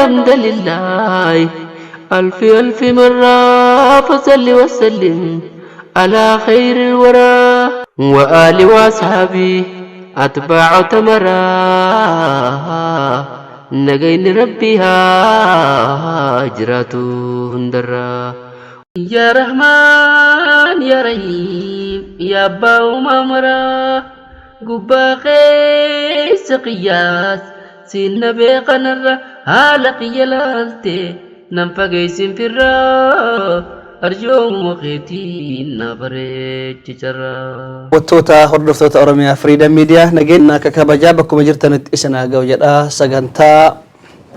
الحمد لله ألف ألف مرة، فصل وسلم على خير الورى وآل وأصحابي أتباع تمرا. Nagayni Rabbii haa jiraatu hundarra. Yaa Rahmaan, yaa Rahiim, yaa Abbaa uumaa maraa, gubbaa keessa qiyyaas siin na beekanarra, haala qiyya laalte nan fageessin firraa, arjoomuma keetiin na bareechi carraa. Hawwattoota hordoftoota Oromiyaa Freedom Media, nageenya akka kabajaa bakkuma jirtanitti isin haa ga'u jedha. Sagantaa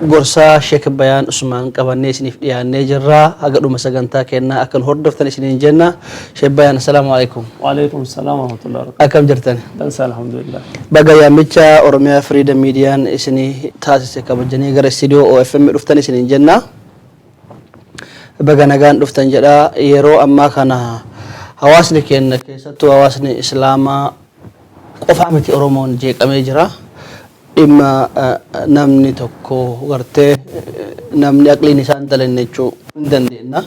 gorsaa Sheek Bayaan Usmaan qabannee isiniif dhiyaannee jirra. Haga dhuma sagantaa kennaa akka nu hordoftan isiniin jenna. Sheek Bayaan, assalaamu alaikum. وعليكم السلام ورحمة الله وبركاته. Akkam jirtan? Dansa, الحمد لله. Baga yaamicha Oromiyaa Freedom Mediaan isinii taasise kabajanii gara istiidiyoo OFM dhuftan isiniin jenna. Baga nagaan dhuftan jedha. Yeroo ammaa kana hawaasni keenya, keessattuu hawaasni Islaamaa qofaa miti, Oromoon jeeqamee jira. Dhimma namni tokko gartee namni aqliin isaa hin dalenne jechuu hin dandeenya.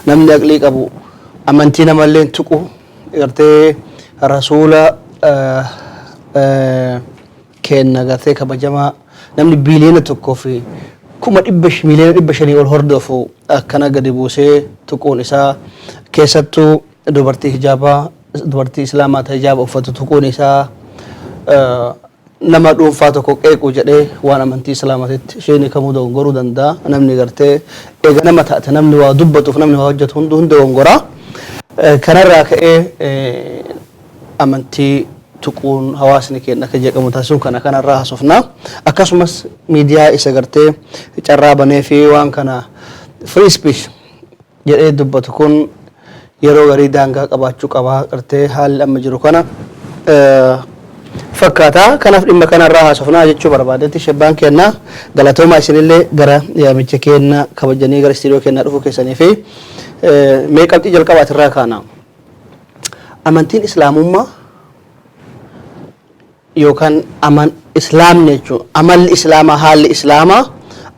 Namni aqlii qabu amantii namallee hin tuqu, gartee rasuula kenna gartee kabajamaa namni 1.1 biliyoona 500 miiliyoona ol hordofu akkana gadi buusee tuquun isaa, keessattuu dubartii hijaabaa, dubartii Islaamaa ta'e hijaaba uffatu tuquun isaa, nama dhuunfaa tokko qeequu jedhee waan amantii Islaamaatitti isheen kamuu dogongoruu danda'a. Namni gartee eega nama taate, namni waa dubbatuuf, namni waa hojjetu hundi hundi dogongoraa. Kanarraa ka'ee amantii tuquun hawaasni keenya akka jeeqamu taasisuun kana kanarraa haasofna. Akkasumas miidiyaa isa gartee carraa banee fi waan kana free speech jedhee dubbatu kun yeroo garii daangaa qabaachuu qabaa, gartee haalli amma jiru kana fakkaata. Kanaaf dhimma kanarraa haasofnaa jechuu barbaadetti. Shebbaan kennaa, galatoomaa isinillee gara yaamicha keenna kabajanii gara istiidiyoo kennaa dhufuu keessanii fi mee qabxii jalqabaatirraa kaana. Amantiin Islaamummaa yookaan aman Islaamni jechuun amalli Islaamaa, haalli Islaamaa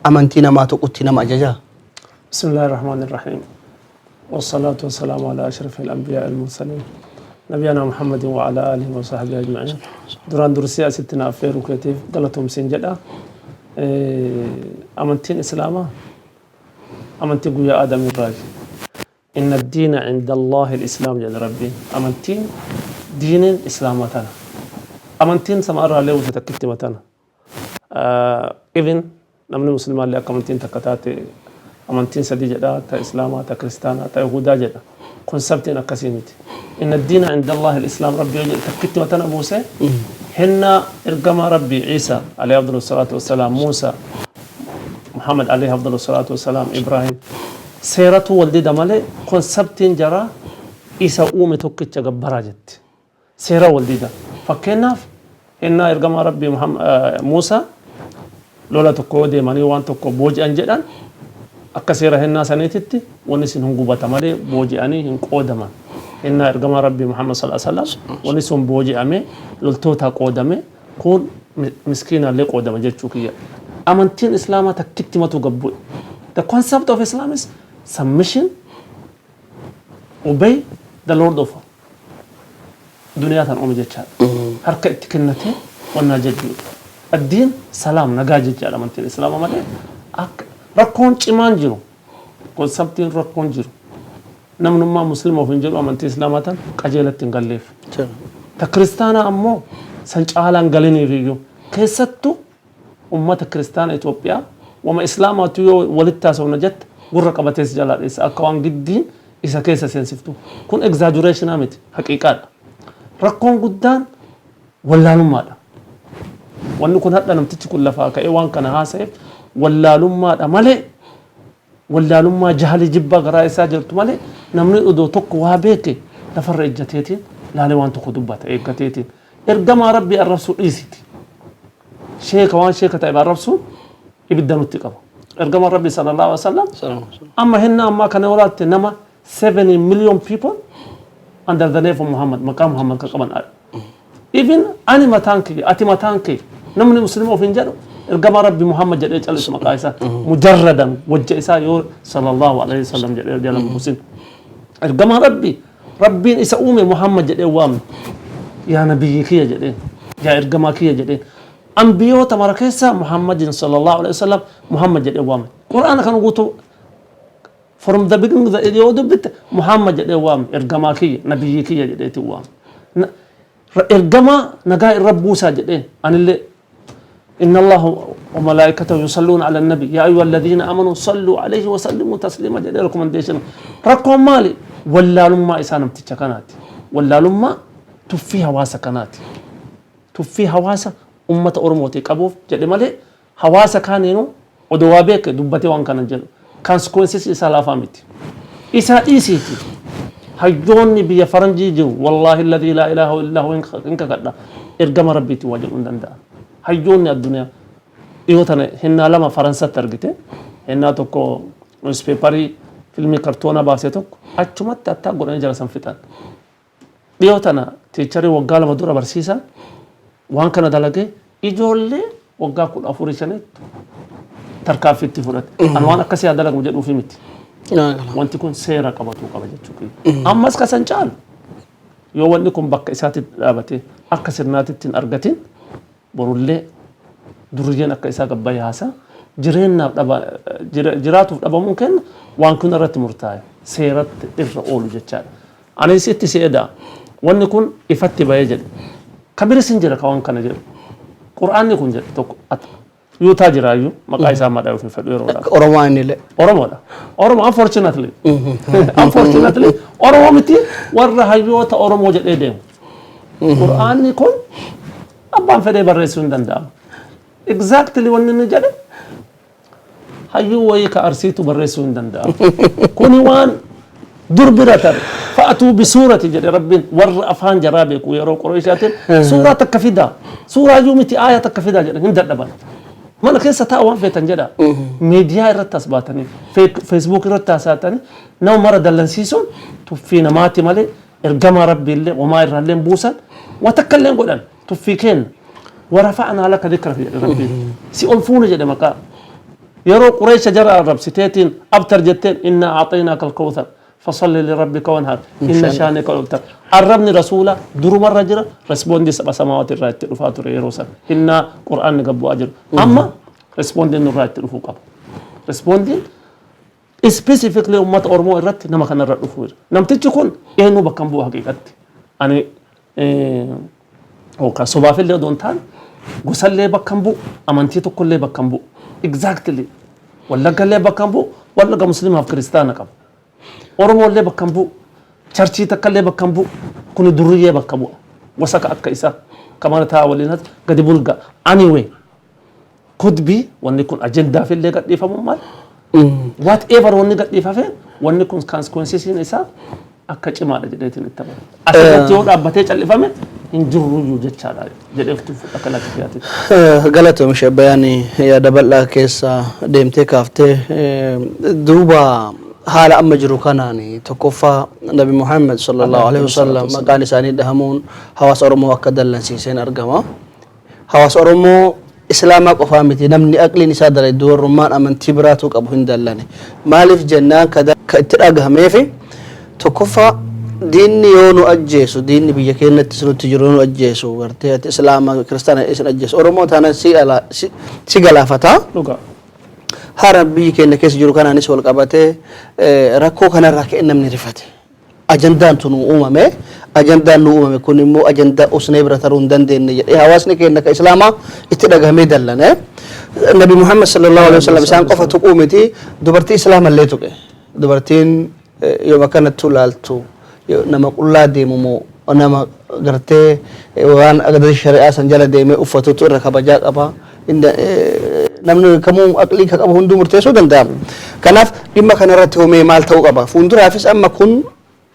amantii namaa tokkotti nama ajajaa? بسم الله الرحمن الرحيم، والصلاة والسلام على أشرف الأنبياء المرسلين، نبينا محمد وعلى آله وصحبه أجمعين. Duraan dursee asitti na affeeruu keetiif galatoomsiin jedha. Amantiin Islaamaa amantii guyyaa Aadam irraayi. إن الدين عند الله الإسلام jedha Rabbiin. Amantiin diiniin Islaamaa tana. Amantiin sama irraallee wanta takkitti matana. Even namni Muslimaallee akka amantiin takka taate, amantiin sadi jedha, ta Islaamaa, ta Kiristaanaa, ta Yahudaa jedha. Conceptiin akkasii miti. إن الدين عند الله الإسلام Rabbi yoo jedhe takkitti matana buuse. Hinna ergama Rabbi Ciisa عليه أفضل الصلاة والسلام, Muusa, Muhammad عليه أفضل الصلاة والسلام, Ibrahim, seeratu wal dida malee conceptiin jaraa isa uume tokkicha gabbaraa jetti. Seera wal dida. Fakkeenyaaf, innaa ergamaa Rabbii Muusaa lola tokko yoo deemanii waan tokko booji'an jedhan, akka seera hennaa saniititti wanni sun hin gubata malee booji'anii hin qoodaman. Innaa ergamaa Rabbii Muhammad صلى الله عليه وسلم wanni sun booji'ame, loltoota qoodame, kun miskiinaallee qoodama jechuu kiyya. Amantiin Islaamaa takkitti matu gabbu'e. The concept of Islam is submission, obey the Lord of duniyaa tan uume jechaadha. Harka itti kennatee wannaa jechuudha. الدين سلام, nagaa jechaadha amantiin Islaamaa malee akka rakkoon cimaan jiru, conceptiin rakkoon jiru, namnummaa Musliima of hin jedhu amantii Islaamaa tan qajeelatti hin galleef. Ta Kiristaanaa ammoo san caalaan galiniif iyyuu, keessattuu ummata Kiristaana Itoophiyaa wama Islaamaatu yoo walitti haasofna jette gurra qabatees jalaa dheessa, akka waan giddiin isa keessa seensiftu. Kun exaggeration miti, haqiiqaadha. Rakkoon guddaan wallaalummaadha. Wanni kun hadha namtichi kun lafaa ka'ee waan kana haasa'eef wallaalummaadha malee, wallaalummaa jahalii jibbaa garaa isaa jirtu malee, namni odoo tokko waa beeke lafarra ejjateetiin laalee waan tokko dubbata eeggateetiin. Ergamaa Rabbii arrabsuu dhiisiti. Sheeka waan sheeka ta'e arrabsuun ibidda nutti qaba. Ergamaan Rabbii صلى الله عليه وسلم amma hinna ammaa kana olaatte nama 7 million people under the name of Muhammad, maqaa Muhammad kan qaban. Even ani mataan kee, ati mataan kee, namni Muslima of hin jedhu Ergamaa Rabbi Muhammad jedhee callisu maqaa isaa mujarradan wajja isaa yoo sallallahu alaihi wasallam jedhee jala buusin. Ergamaa Rabbi, Rabbiin isa uume Muhammad jedhee waamne. Yaa nabiyyi kiyya jedheen, yaa ergamaa kiyya jedheen. Anbiyoota mara keessaa Muhammadin sallallahu alaihi wasallam Muhammad jedhee waamne. Qur'aana kan guutuu from the beginning to the yoo dubbitte Muhammad jedhee waamne, ergamaa kiyya, nabiyyii kiyya jedheetiin waamne. Ergamaa nagaa irra buusaa jedheen anillee إن الله وملائكته يصلون على النبي يا أيها الذين آمنوا صلوا عليه وسلموا تسليما jedhee recommendation. Rakkoon maali? Wallaalummaa isaa namticha kanaati. Wallaalummaa tuffii hawaasa kanaati. Tuffii hawaasa ummata Oromootii qabuuf jedhe malee hawaasa kaaniinuu odoo waa beeke dubbatee waan kana jedhu. Consequences isaa laafaa miti. Isaa dhiisiiti. Hayyoonni biyya faranjii jiru, wallaahi alladhii laa ilaaha illaa huwa, hin kakadha, ergama Rabbiitti waa jedhuu hin danda'an. Hayyoonni addunyaa dhiyoo tana hennaa lama Faransatti argite, hennaa tokko newspaperii filmii kartoona baase tokko achumatti attaa godhanii jala san fixan. Dhiyoo tana teacherii waggaa 2 dura barsiisan waan kana dalagee ijoollee waggaa 14 shanitti tarkaanfii itti fudhate. An waan akkasii haa dalagamu jedhuufi miti. Wanti kun seera qabatuu qaba jechuudha. Ammas kasan caalu yoo wanni kun bakka isaatti dhaabatee akka sirnaatitti hin argatin, borullee duriyyeen akka isaa gabbayee haasaa jireenyaaf dhaba jiraatuuf dhabamuun kenna waan kun irratti murtaa'e seeratti irra oolu jechaadha. Anis itti si edaa wanni kun ifatti bahee jedhe. Kabiris hin jira ka waan kana jedhu. Qur'aanni kun jedhe tokko Yuutaa jiraayyuu maqaa isaa madhaa'uuf hin fedhu yeroodhaaf. Oromoo inni illee. Oromoodha. Oromo unfortunately. Unfortunately Oromoo miti, warra hayyoota Oromoo jedhee deemu. Qur'aanni kun abbaan fedhee barreessuu hin danda'amu. Exactly wanni inni jedhe hayyuu wayii ka Arsiitu barreessuu hin danda'amu. Kuni waan dur bira tare. Fa'atuu bisuurati jedhe Rabbiin warra afaan jaraa beeku yeroo Qureeshaatiin suuraa takka fidaa. Suuraa iyyuu miti, aayaa takka fidaa jedhan, hin dadhaban. Mana keessa taa'u waan feetan jedha. Miidiyaa irratti as baatanii, Facebook irratti haasa'atanii nama mara dallansiisuun tuffii namaati malee ergamaa Rabbii illee homaa irraa illee buusan waa takka illee godhan tuffii kenna. Warafa'naa laka dhikraka jedhe Rabbiin. Si ol fuune jedhe maqaa. Yeroo Qureesha jara arrabsiteetiin abtar jetteen, innaa a'xaynaaka al-kawthar fasalli lirabbika wanhar inna shaanika al-abtar. Arrabni rasuula durumarra jira, respondii saba samaawati irraa itti dhufaa ture yeroo san. Innaa Qur'aanni gad bu'aa jiru. Amma respondiin nurraa itti dhufuu qaba. Respondiin specifically uummata Oromoo irratti nama kanarra dhufuu jira. Namtichi kun eenyu bakka hin bu'u haqiiqatti. Ani yookaan sobaafillee odoo hin taane gosallee bakka hin bu'u, amantii tokkollee bakka hin bu'u. Exactly. Wallaggallee bakka hin bu'u, Wallagga Musliimaaf Kiristaana qaba. Oromoollee bakka hin bu'u, churchii takkallee bakka hin bu'u, kuni durriyyee bakka bu'a. Wasaka akka isaa kamana ta'a waliin has gadi bulga. Anyway, could be wanni kun agendaafillee gadhiifamu maal? Whatever wanni gadhiifame, wanni kun consequences isaa akka cimaadha jedheetiin itti amana. Asirratti yoo dhaabbatee callifame hin jirruyyuu jechaadha jedheeftu akka lakkiyaati. Galatoom ishee bayaanii yaada bal'aa keessa deemtee kaaftee. Duuba haala amma jiru kanaan tokkoffaa Nabi Muhammad sallallahu alaihi wasallam maqaan isaanii dhahamuun hawaasa Oromoo akka dallansiiseen argama. Hawaasa Oromoo Islaamaa qofaa miti, namni aqliin isaa dalagdu warrummaan amantii biraatu qabu hin dallane. Maaliif jennaan, ka itti dhagahameefi tokkoffaa diinni yoo nu ajjeesu, diinni biyya keenyatti nutti jiru yoo nu ajjeesu, gartee ati Islaama Kiristaana isin ajjeesu, Oromoo taanaan si galaafataa. Dhugaa. Haala biyyi keenya keessa jiru kanaanis wal qabatee rakkoo kanarraa ka'e namni rifate. Ajandaan tun uumame, ajandaan nu uumame kun immoo ajandaa usnee bira taruu hin dandeenye jedhee hawaasni keenya ka Islaamaa itti dhagahamee dallane. Nabi Muhammad sallallahu alaihi wasallam isaan qofa tuquu miti, dubartii Islaamallee tuqe. Dubartiin yoo akkanatti ilaaltu nama qullaa deemu moo nama gartee waan agartee shari'aa san jala deemee uffatutu irra kabajaa qaba. Namni kamuu aqlii ka qabu hunduu murteessuu danda'a. Kanaaf dhimma kanarratti homee maal ta'uu qaba? Fuulduraafis amma kun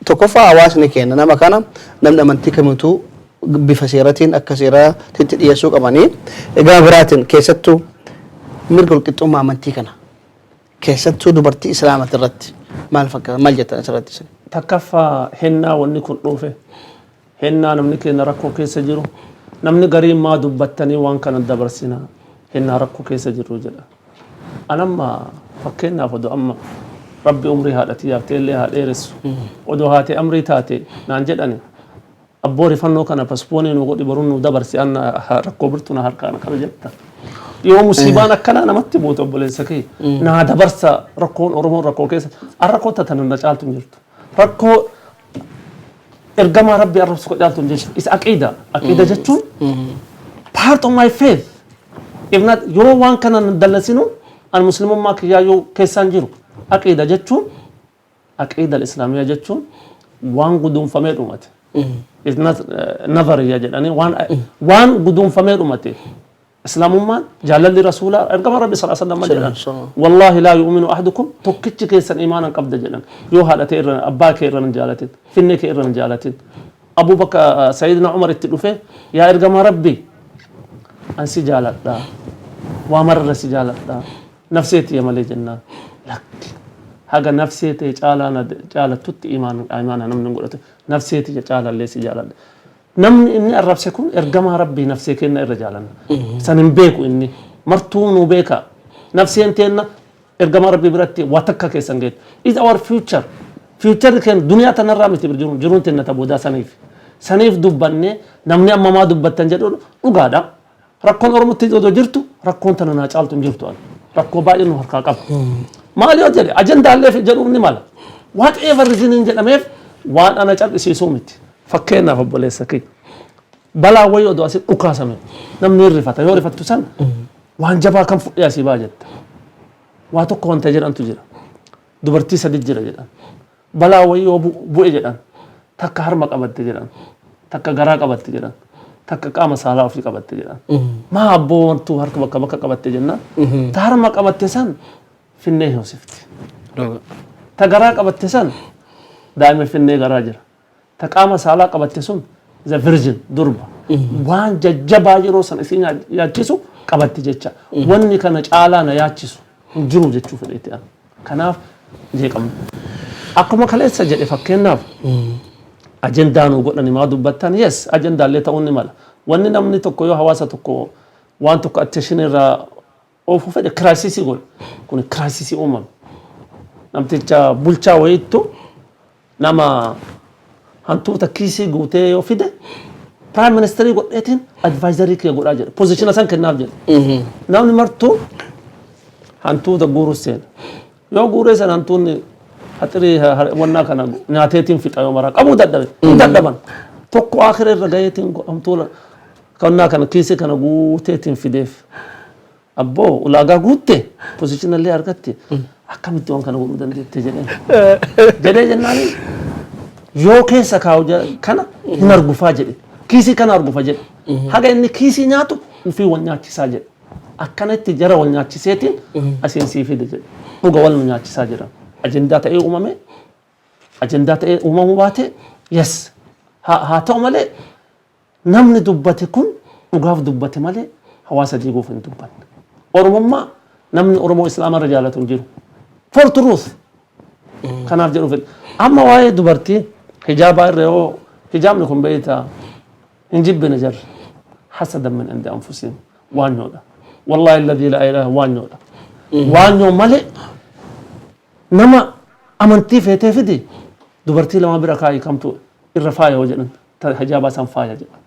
tokkoffaa hawaasni keenya nama kana namni amantii kamiituu bifa seeratiin akka seeraatitti dhiyeessuu qabanii. Gama biraatiin keessattuu mirga walqixxummaa amantii kana keessattuu dubartii Islaamati irratti maal fakkaata, maal jettan asirratti isin? Takkaffaa, hennaa wanni kun dhufe, hennaa namni keenya rakkoo keessa jiru, namni gariin maa dubbattanii waan kana dabarsina Hennaa rakkoo keessa jirru jedha. An amma fakkeenyaaf odoo amma Rabbi umrii haadha tiyyaaf teellee haa dheeressu. Odoo haati amrii taate naan jedhani, abboo rifannoo kana paspoonii nu godhi, boruun nu dabarsi, anna rakkoo birtu na harkaa na qabe jetta. Yoo musiibaan akkanaa namatti buute, obboleessa kee naa dabarsa, rakkoon Oromoon rakkoo keessa an rakkoo tatan na caaltu hin jirtu. Rakkoo ergamaa Rabbi arrabsu ka caaltu hin jirtu. Isa aqiida. Aqiida jechuun part of my faith. If not, yoo waan kana dallasinu an muslimummaa kiyyaa yoo keessaan jiru. Aqiida jechuun, aqiida islaamiyaa jechuun waan guduunfamee dhumate. It's not nazariya jedhanii waan guduunfamee dhumate. Islaamummaan jaalalli rasuulaa ergama Rabbi sallallahu alaihi wasallam jedhan. Wallaahi laa yu'minu ahadukum, tokkichi keessan imaana hin qabda jedhan. Yoo haadha ta'e irra, abbaa kee irra hin jaalatin, finne kee irra hin jaalatin. Abu Bakr, Sayyidina Umar itti dhufe, yaa ergama Rabbi, an si jaaladha. Waa mararra si jaaladha. Nafsee tiyya malee jennaan. Lakki. Haga nafsee ta'e caalaa na jaalattutti imaana namni hin godhatu. Nafsee tiyya caalallee si jaaladha. Namni inni arrabse kun ergamaa Rabbii nafsee kenna irra jaalanna. San hin beeku inni. Martuu nu beeka. Nafseen teenna ergamaa Rabbii biratti waa takka keessan geettu. Is our future. Future keenya duniyaa tanarraa miti, jiruun jiruun teenna ta boodaa saniif. Saniif dubbannee namni amma maa dubbattan jedhu dhugaadha. Rakkoon Oromootti odoo jirtu rakkoon tana naa caaltu hin jirtu ani. Rakkoo baay'ee nu harkaa qaba. Maal yoo jedhe ajendaallee jedhuun ni mala. Whatever reason jedhameef waan ana cal'isiisuu miti. Fakkeenyaaf, obboleessa kiyya. Balaa wayii odoo asii dhukaasame namni hin rifata. Yoo rifattu san waan jabaa kan fudhee asii baa jetta. Waa tokko wanta jedhantu jira. Dubartii sadi jira jedhan. Balaa wayii yoo bu'e jedhan, takka harma qabatte jedhan, takka garaa qabatte jedhan, takka qaama saalaa ofii qabatte jedhan. Maa abboo wantuu harka bakka bakka qabatte jennaan, ta harma qabatte san finnee hoosifti. Ta garaa qabatte san daa'ima finnee garaa jira. Ta qaama saalaa qabatte sun the virgin, durba. Waan jajjabaa yeroo san isin yaachisu qabatti jecha. Wanni kana caalaa na yaachisu hin jiru jechuu fedheetti ani. Kanaaf jeeqamna. Akkuma kaleessa jedhe, fakkeenyaaf ajendaa nu godhani maa dubbattan, yes, ajendaallee ta'uun ni mala. Wanni namni tokko yoo hawaasa tokko waan tokko attention irraa oofuu fedhe crisis godha. Kun crisis uumame. Namticha bulchaa wayiittu nama hantuuta kiisii guutee yoo fide prime ministerii godheetiin advisorii kiyya godhaa jedhe. Positiona san kennaaf jedhe. Namni martuu hantuuta guuruu seena. Yoo guuree san hantuunni haxirii wannaa kana nyaateetiin fixa, yoo maraa qabuu dadhabe. Hin dadhaban. Tokko akira irra gaheetiin hantuula kannaa kana kiisii kana guuteetiin fideef. Abboo, ulaagaa guutte, positionallee argatte, akkamitti waan kana godhuu dandeette jedheen. Jedhee jennaani yoo keessa kaa'u kana hin argufaa jedhe. Kiisii kana argufa jedhe. Haga inni kiisii nyaatu ufii wal nyaachisaa jedhe. Akkanatti jara wal nyaachiseetiin asiin sii fide jedhe. Dhuga wal nu nyaachisaa jedhan. Ajendaa ta'ee uumame, ajendaa ta'ee uumamuu baate, yes, haa ta'u malee namni dubbate kun dhugaaf dubbate malee hawaasa diiguuf hin dubbanne. Oromummaa namni Oromoo Islaamarra jaalatu hin jiru. For truth. Kanaaf jedhu fedhe. Amma waa'ee dubartii hijaabaa irra, yoo hijaabni kun beektaa hin jibbine jarri. Hasadan min indi anfusihim, waanyoodha. Wallaahi alladhii laa ilaaha, waanyoodha. Waanyoo malee nama amantii feetee fidi, dubartii lama bira kaa'ii, kamtu irra faaya yoo jedhan, ta hijaabaa san faaya jedha.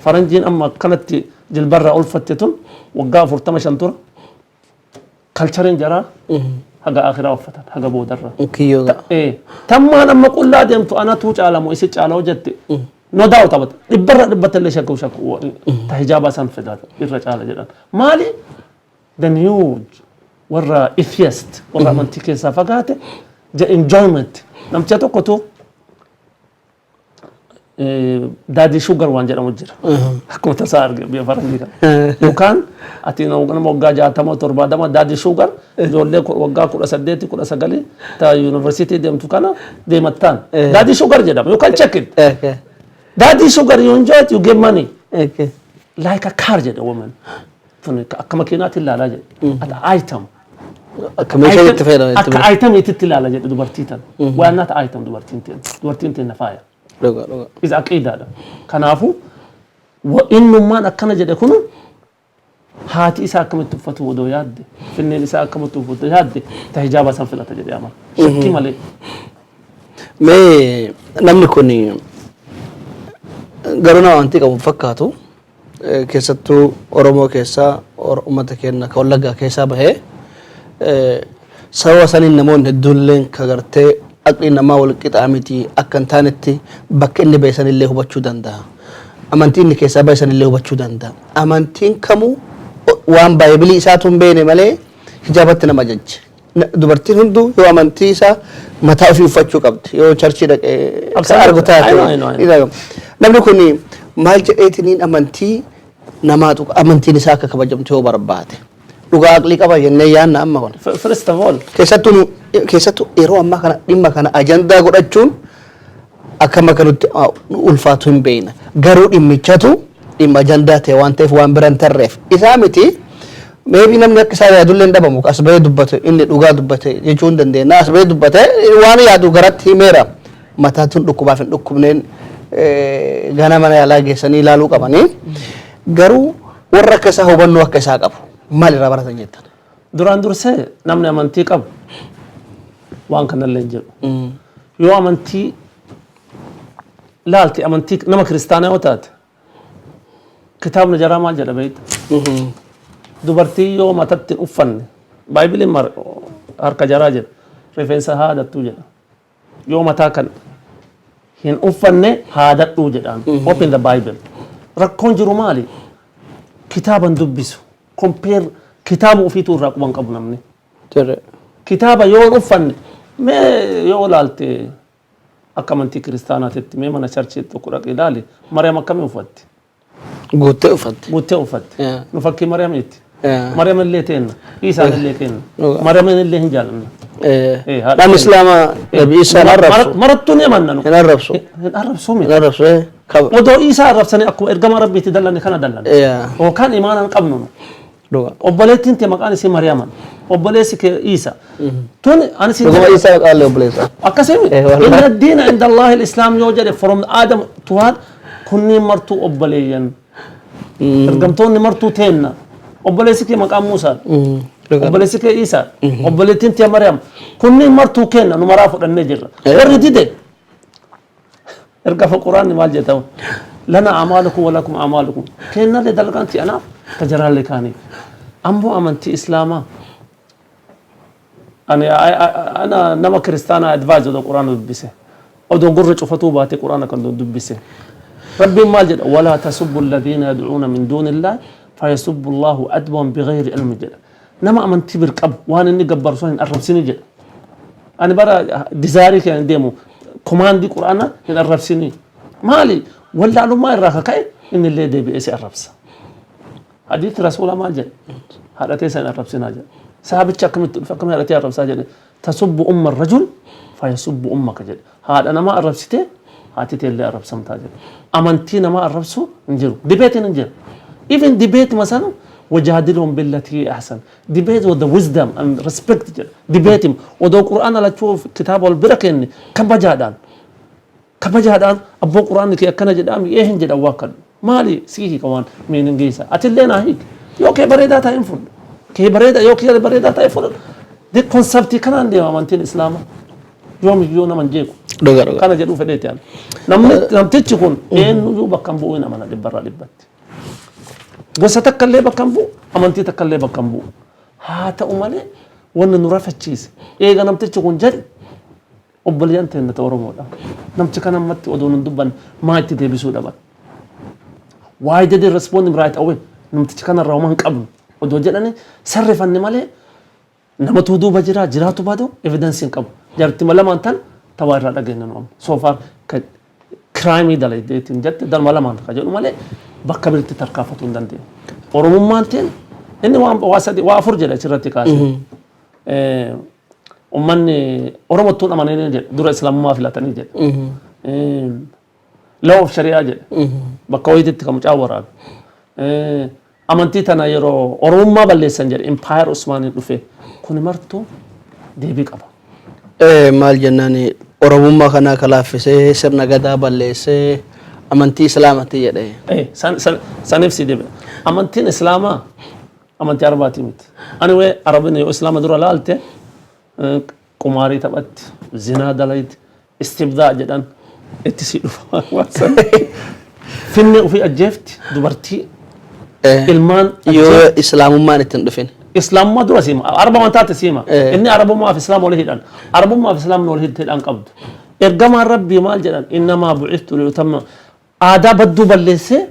Faranjiin amma akkanatti jilbarraa ulfatte tun waggaa 45 tura. Cultureiin jaraa haga akhiraa uffatan, haga boodarra. Kiyyoo. Tammaan amma qullaa deemtu anatu caala moo isi caala hoo jette, no doubt about dhibbarra dhibbatti illee shakku shakku ta hijaabaa san fida irra caala jedhan. Maali? The new warra atheist, warra amantii keessaa fagaate, the enjoyment. Namticha tokkotu daddy sugar waan jedhamu jira. Akkuma tasaa arge biyya faranjii kana. Yookaan ati nama waggaa 60 70 daddy sugar, ijoollee waggaa 18 19 ta yuunivarsiitii deemtu kana deemattaan. Daddy sugar jedhama. You can check it. Daddy sugar, you enjoy it, you get money. Like a car jedhe woman. Tun akka makiinaatti ilaalaa jedhe. Ati item. Akka meeshaa itti fayyadaman. Akka itemiitti ilaala jedhe dubartii tan. We are not item dubartiin ta'e. Dubartiin ta'e na faaya. Dhugaa dhugaa. Is aqiidaadha. Kanaafuu innummaan akkana jedhe kun Haati isaa akkamitti uffatu odoo yaadde, finneen isaa akkamitti uffatu yaadde, ta hijaaba san filata jedhee amana. Shakkii malee. Mee namni kun garuu nama amantii qabu hin fakkaatu. Keessattuu Oromoo keessaa uummata keenya ka Wallaggaa keessaa bahee sababa saniin namoonni hedduulleen ka gartee aqliin namaa wal qixaa miti akka hin taanetti bakka inni bahe sanillee hubachuu danda'a. Amantii inni keessaa bahe sanillee hubachuu danda'a. Amantiin kamuu waan baay'ibilii isaatu hin beekne malee hijaabatti nama ajajje. Dubartiin hunduu yoo amantii isaa mataa ofii uffachuu qabdi. Yoo churchii dhaqee kan argu taate. I know, I know, I know. Namni kun maal jedheetiniin amantii namaa tuqa, amantiin isaa akka kabajamtu yoo barbaade. Dhugaa aqlii qaba jennee yaanna amma kun. First of all, Keessattuu yeroo ammaa kana dhimma kana ajandaa godhachuun akkam akka nutti ulfaatu hin beekna. Garuu dhimmichatu dhimma ajandaa ta'e waan ta'eef waan bira hin tarreef. Isaa miti, maybe namni akka isaa yaadullee hin dhabamu, as bahee dubbate inni dhugaa dubbate jechuu hin dandeenya. As bahee dubbate waan yaadu garatti himeera. Mataatuun dhukkubaaf hin dhukkubneen gana mana yaalaa geessanii ilaaluu qabanii. Garuu warra akka isaa hubannoo akka isaa qabu maal irraa baratan jettan? Duraan dursee namni amantii qabu waan kanallee hin jedhu. Yoo amantii laalte, amantii nama kiristaanaa yoo taate, kitaabni jaraa maal jedha beekta? Dubartii yoo matatti hin uffanne, baaybiliin harka jaraa jedha, rifeensa haadattuu jedha. Yoo mataa kan hin uffanne haadadhuu jedhaan. Open the Bible. Rakkoon jiru maali? Kitaaban dubbisu. Compare kitaaba ofiituu irraa quban qabu namni. Kitaaba yoo hin uffanne, mee yoo ilaalte akka amantii kiristaanaatitti, mee mana churchii tokko dhaqee ilaali, Mariyaam akkamii uffatti? Guuttee uffatte. Guuttee uffatte. Nu fakkii Mariyaamiiti. Mariyaam illee teenna. Isaan illee kenna. Mariyaam illee hin jaalanna. Haadha Namni Islaamaa Nabi Isaa hin arrabsu. Marattuu ni amanna nu. Hin arrabsu. Hin arrabsuu miti. Hin arrabsu. Odoo Isaa arrabsanii akkuma ergama Rabbiitti dallanne kana dallanne. Yookaan imaana hin qabnu nu. Obboleettiin tee maqaan isii Mariyaaman. Obboleessi kee Isa. Tun ani siin Dhuguma Isaa maqaan obboleessa. Akkasii miti. Wallahi. إن الدين عند الله الإسلام yoo jedhe, from Adam to what, kunniin martuu obboleeyyan. Ergamtoonni martuu teenna. Obboleessi kee maqaan Muusaa. Obboleessi kee Isaa. Obboleettiin tee Mariyaam. Kunniin martuu kenna, nu maraa fudhannee jirra. Warri dide erga quraanni maal jedhamu? لنا أعمالكم ولكم أعمالكم. Kennallee dalagaan ti anaaf tajaraallee kaaniif. Ammoo amantii Islaamaa ani ana nama kiristaanaa advise odoo quraana dubbise, odoo gurra cufatuu baate quraana kan dubbise, Rabbiin maal jedha? ولا تسبوا الذين يدعون من دون الله فيسبوا الله عدوا بغير علم jedha. Nama amantii bir qabu waan inni gabbaru sun hin arrabsini jedha. Ani bara desireii kee hin deemu, commandii quraana hin arrabsini. Maali? Wallaalummaa irraa kaka'e inni illee deebi'ee si arrabsa. Hadiitti rasuula maal jedhe? Haadha teessa hin arrabsinaa jedhe. Saabichi akkamitti dhufe, akkamitti haadha arrabsaa jedhe? تسب أم الرجل فيسب أمك jedhe. Haadha namaa arrabsitee haati teellee arrabsamtaa jedhe. Amantii namaa arrabsuu hin jiru. Debateiin hin jiru. Even debate masana وجادلهم بالتي هي أحسن. Debate with the wisdom and respect jedha. Debate odoo qur'aana lachuu kitaaba wal bira kenne kabajaadhaan. Kabajaadhaan abboo qur'aanni kee akkana jedhaami, ee hin jedhan, waa kadhu. Maali sii hiika waan meaning isa? Atillee naa hiiki. Yoo kee bareedaa ta'e hin fudhu. Kee bareeda, yoo kee bareedaa ta'e fudhadhu. De conceptii kanaan deema amantiin Islaamaa. Yoomiyyuu nama hin jeequ. Dhugaa dhugaa. Kana jedhuu fedheeti ani. Namni namtichi kun eenyuyyuu bakka hin bu'u hin amana dhibbarraa dhibbatti. Gosa takka illee bakka hin bu'u, amantii takka illee bakka hin bu'u. Haa ta'u malee wanni nu rafachiise eega namtichi kun jedhe, obboleeyyan teenya ta'e Oromoodha. Namtichi kana ammatti odoo nun dubbanne maa itti deebisuu dhaban? Why did they respond him right away? Namtichi kanarraa homaa hin qabnu odoo jedhanii sarrifanne malee namatu duuba jira jiraatu baatu evidence hin qabu. Jartima lamaan tan tawaa irraa dhageenye nu amma. So far crimeii dalageetiin jette darma lamaan ka jedhu malee bakka biritti tarkaanfatuu hin dandeenye. Oromummaan teen inni waan waa sadi waa afur jedhe achirratti kaase. Ummanni Oromottuun amananii jedhe, dura Islaamummaa filatanii jedhe. Law of shari'aa jedhe. Bakka wayiititti kan mucaa waraabe. Amantii tana yeroo Oromummaa balleessan jedhe Empire Usmaaniin dhufe. Kuni martuu deebii qaba. Maal jennaan, Oromummaa kanaa kalaaffisee sirna gadaa balleessee amantii Islaamati jedhe. Saniif si deebi'a. Amantiin Islaamaa Amantii Arabaatii miti. Anyway, Arabni yoo Islaama dura laalte qumaarii taphatti, zinaa dalayti, istibdaa jedhan itti sii dhufa. Waan san. Finne ofii ajjeefti dubartii ilmaan Yoo ajjeefti. Islaamummaan itti hin dhufin. Islaamummaa dura siima. Araba waan taate siima. Inni Arabummaa fi Islaama wal hidhan. Arabummaa fi Islaamni wal hidhan qabdu. Ergamaan Rabbii maal jedhan? Innamaa bu'ithtu liyutamma. Aadaa badduu balleessee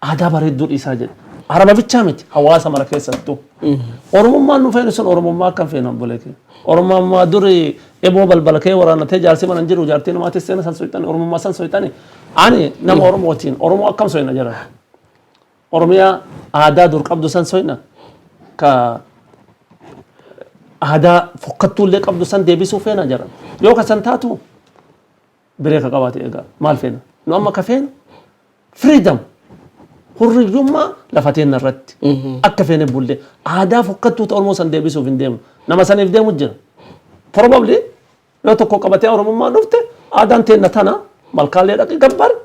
aadaa bareedduu dhiisaa jedhe. Araba bichaa miti, hawaasa mara keessattuu. Oromummaan nu feenu sun Oromummaa akkam feena, obbolee keenya? Oromummaa duri eboo balbala kee waraannatee, jaarsi mana hin jiru, jaartii namaatis seena san soyxani, Oromummaa san soyxani. Ani nama Oromootiin Oromoo akkam soyna jedhan. Oromiyaa aadaa dur qabdu san soyna, ka aadaa fokkattuu illee qabdu san deebisuu feena jedhan. Yoo ka san taatu biree ka qabaate egaa maal feena? Nu amma ka feenu freedom, hurriyyummaa lafa teenna irratti akka feene bullee aadaa fokkattuu ta Oromoo san deebisuuf hin deemnu. Nama saniif deemu jira. Probably yoo tokko qabatee Oromummaan dhufte, aadaan teenna tana, malkaallee dhaqi gabbari,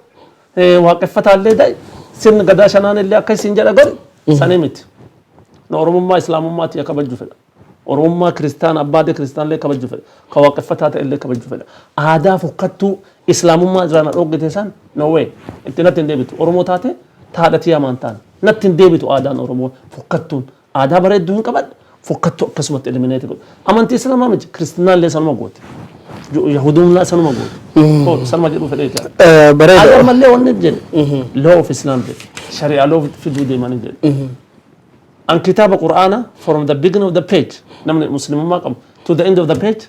waaqeffataallee da'i, sirni gadaa shanaan illee akka isin jedha godhi, sanii miti. Nu Oromummaa Islaamummaatti kabajju fedha. Oromummaa Kiristaana abbaadee Kiristaanillee kabajju fedha. Ka waaqeffataa ta'e illee kabajju fedha. Aadaa fokkattuu Islaamummaa irraa na dhoggite san, no way. Itti natti hin deebitu. Oromoo taate taadha tiyaa maan taane. Natti hin deebitu aadaan Oromoo fokkattuun. Aadaa bareedduu hin qabadhu. Fokkattuu akkasumatti eliminate godhu. Amantii Islaamaa miti, Kiristinnaallee sanuma goote. Yahudummaa sanuma goote. Sanuma jedhuu fedhee jira. Bareeda. Aadaa mallee wanni jedhe. Law of Islam jedhe. Shari'aa law fiduu deemanii jedhe. An kitaaba Qur'aana from the beginning of the page, namni Muslimummaa qabu, to the end of the page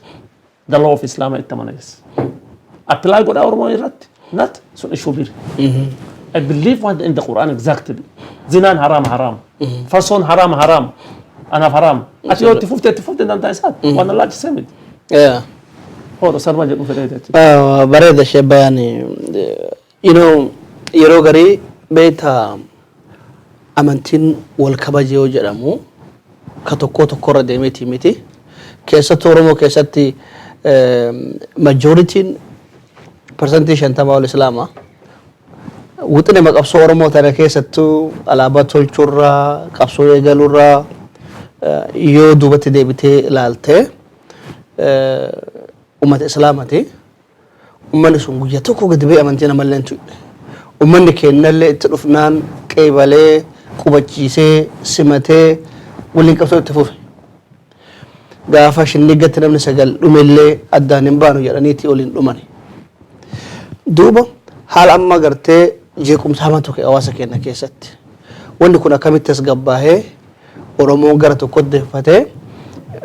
the law of Islam itti amanees. Apply godhaa Oromoo irratti not sun issue biri. I believe what in the Quran exactly. Zinaan haraam haraam. Farsoon haraam haraam. Anaaf haraam. Ati yoo itti fufte itti fufte dantaa isaati. Waan allaachisee miti. Hoodha sarma jedhu fedhee jechuudha. Bareeda ishee bayaan. Yeroo garii beektaa, amantiin wal kabaje yoo jedhamu ka tokko tokkorra deemeeti miti. Keessattuu Oromoo keessatti majorityn 50% ol Islaama. Wixinema qabsoo Oromoo tana keessattuu alaabaa tolchuurraa, qabsoo eegaluurraa yoo duubatti deebitee ilaalte uummata Islaamati. Uummanni sun guyyaa tokko gadi ba'ee amantii namallee hin tuqne. Uummanni kennallee itti dhufnaan qeebalee, qubachiisee, simatee waliin qabsoo itti fufe. Gaafa shinniggatti namni sagal dhumellee addaan hin baanu jedhaniiti waliin dhumani. Duuba haala amma gartee jeequmsa hamaa tokko hawaasa keenya keessatti. Wanni kun akkamitti as gabbaahee Oromoon gara tokkotti deeffatee,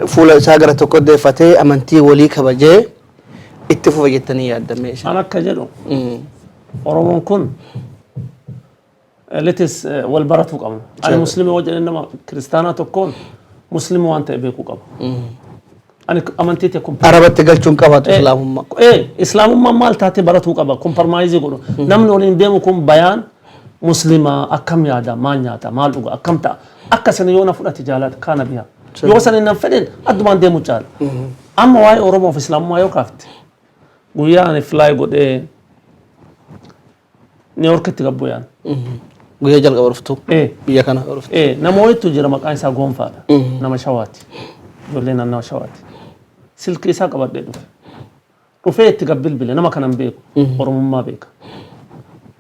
fuula isaa gara tokkotti deeffatee, amantii walii kabajee itti fufa jettanii yaaddamee isin? An akka jedhu, Oromoon kun litis wal baratuu qabna. Ani Musliima yoo jedhan nama Kiristaanaa tokkoon Musliima waan ta'e beekuu qaba. Ani amantii ta'e kun Arabatti galchuun qabaatu Islaamummaa. Islaamummaan maal taate baratuu qaba. Compromise godhu. Namni waliin deemu kun bayaan Muslimaa akkam yaada, maal nyaata, maal dhuga, akkam ta'a. Akka sana yoo na fudhate jaalata kaana biha. Yoo sana hin fedhin addumaan deemu caala. Amma waa'ee Oromoo fi Islaamummaa yoo kaafte, guyyaa ani fly godhee New Yorkitti gabbu yaan. Guyyaa jalqaba dhuftu. Biyya kana dhuftu. Nama wayitu jira, maqaan isaa Goonfaadha. Nama Shawaati. Ijoollee naannawa Shawaati. Silkii isaa qabadhee dhufe. Dhufee itti gab bilbile, nama kanan beeku. Oromummaa beeka.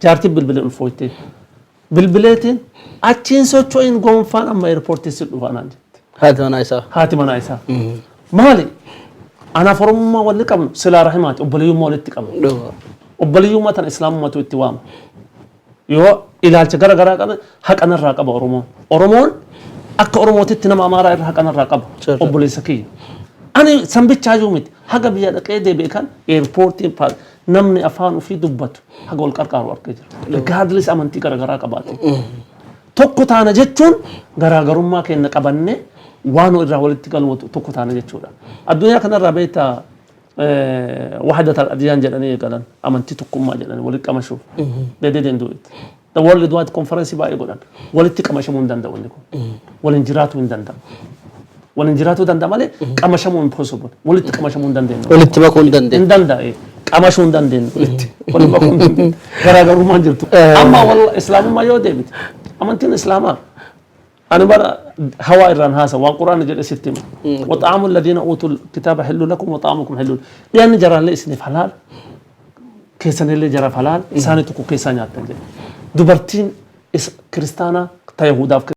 Jaartiin bilbile ulfooytee. Bilbileetiin achiin socho'iin, Goonfaan amma airportii si dhufa naan jette. Haati manaa isaa. Haati manaa isaa. Maali? Anaaf Oromummaa walli qabnu silaa rahimaati, obboleeyyummaa walitti qabnu. Obboleeyyummaa tana Islaamummaatu itti waama. Yoo ilaalcha gara garaa qaban haqa narraa qaba Oromoon. Oromoon akka Oromootitti nama Amaaraa irra haqa narraa qaba. Obboleessa kiyya. Ani sanbichaa miti. Haga biyya dhaqee deebi'e kan airportiin namni afaan ofii dubbatu haga wal qarqaaru argee jira. Regardless amantii gara garaa qabaate. Tokko taana jechuun garaagarummaa keenya qabannee waan irraa walitti galu tokko taana jechuudha. Addunyaa kanarraa beektaa, wahdat al-adyaan jedhanii eegalan, amantii tokkummaa jedhanii walitti qamashuuf. They didn't do it. The World Wide Conference baay'ee godhan. Walitti qamashamuu hin danda'u inni kun. Waliin jiraatuu hin danda'u. Waliin jiraatuu danda'a malee qamashamuu impossible. Walitti qamashamuu hin dandeenyu. Walitti makuu hin dandeenyu. Hin danda'e. Qamashuu hin dandeenyu walitti. Walitti makuu hin dandeenyu. Garaagarummaan jirtu. Amma walla Islaamummaa yoo deebite, amantiin Islaamaa ani bara Hawaa irraan haasa waan Qur'aanni jedhe sitti hima. Waxa'aamu alladhiina uutul kitaaba hillu lakum waxa'aamukum hillu. Dhiyaanni jaraallee isiniif halaal keessanillee jaraaf halaal isaanii tokko keessaa nyaattan jedhe. Dubartiin kiristaanaa ta Yahudaaf